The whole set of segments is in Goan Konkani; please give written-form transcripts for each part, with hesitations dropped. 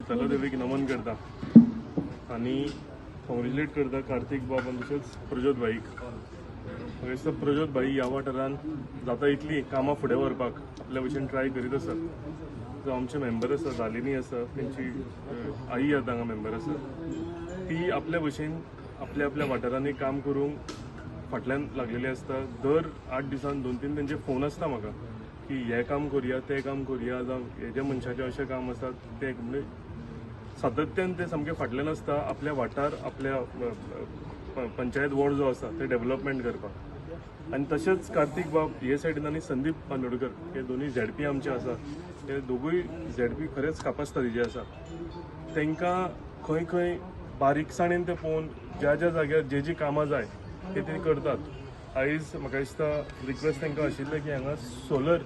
शितला देवीक नमन करता आनी कॉंग्रेच्युलेट करता कार्तीक बाब आनी तशेंच प्रज्योत भाईक. म्हाका दिसता प्रज्योत भाई ह्या वाठारान जाता इतली कामां फुडें व्हरपाक आपल्या भशेन ट्राय करीत आसा. जो आमचे मेंबर आसा, जालिनी आसा, तेंची आई आतां हांगा मेंबर आसा, ती आपल्या भशेन आपल्या आपल्या वाठारांनी काम करूंक फाटल्यान लागलेली आसता. दर 8 दिसान 2-3 तेंचे फोन आसता म्हाका की हें काम करुया, तें काम करुया, जावं हेज्या मनशाचें अशें काम आसा तें. म्हणजे सातत्यान ते सामके फाटल्यान आसता आपल्या वाठार, आपल्या पंचायत वॉर्ड जो आसा ते डेव्हलपमेंट करपाक. आनी तशेंच कार्तीक बाब हे सायडीन आनी संदीप बांदोडकर हे दोनूय झेडपी आमचे आसा. हे दोगूय झेडपी खरेंच कापास्तादीचे आसा. तांकां खंय खंय बारीकसाणेन ते पळोवन ज्या ज्या जाग्यार जे जी कामां जाय ते ते करतात. आयज म्हाका दिसता रिक्वेस्ट तांकां आशिल्लें की हांगा सोलर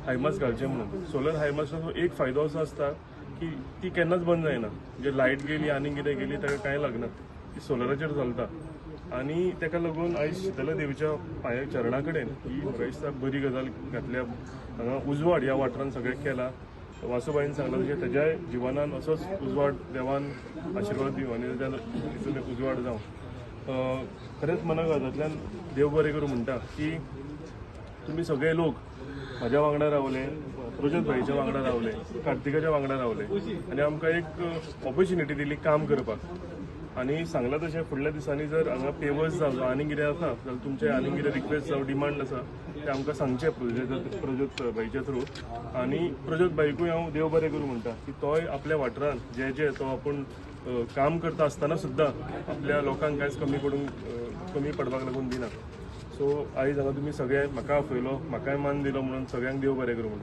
हायमास घालचें म्हणून. सोलर हायमासाचो एक फायदो असो आसता की ती केन्नाच बंद जायना. म्हणजे लायट गेली आनी कितें गेली, ताका कांय लागना, ती सोलराचेर चलता. आनी ताका लागून आयज शितला देवीच्या पांया चरणा कडेन ही म्हाका दिसता बरी गजाल घातल्या. हांगा उजवाड ह्या वाठारान सगळें केला. वासुबाईन सांगलां तशें तेज्याय जिवनान असोच उजवाड देवान आशिर्वाद दिवं आनी तेज्या हितून उजवाड जावं. खरेंच मना काळजांतल्यान देव बरें करूं म्हणटा की तुमी सगळे लोक म्हाज्या वांगडा रावले, प्रज्योत भाईच्या वांगडा रावले, कार्तिकाच्या वांगडा रावले आनी आमकां एक ऑपॉर्च्युनिटी दिली काम करपाक. आनी सांगलां तशें फुडल्या दिसांनी जर हांगा पेवर्स जावं आनी कितें आसा जाल्यार, तुमचें आनी कितें रिक्वेस्ट जावं डिमांड आसा, ते आमकां सांगचें प्रज्योत प्रज्योत भाईच्या थ्रू. आनी प्रज्योत भाईकूय हांव देव बरें करूं म्हणटा की तोय आपल्या वाठारांत जे जे तो आपूण काम करता आसतना सुद्दां आपल्या लोकांक कांयच कमी पडूंक कमी पडपाक लागून दिना. सो आयज हांगा तुमी सगळे म्हाका आपयलो, म्हाकाय मान दिलो म्हणून सगळ्यांक देव बरें करूं म्हणटा.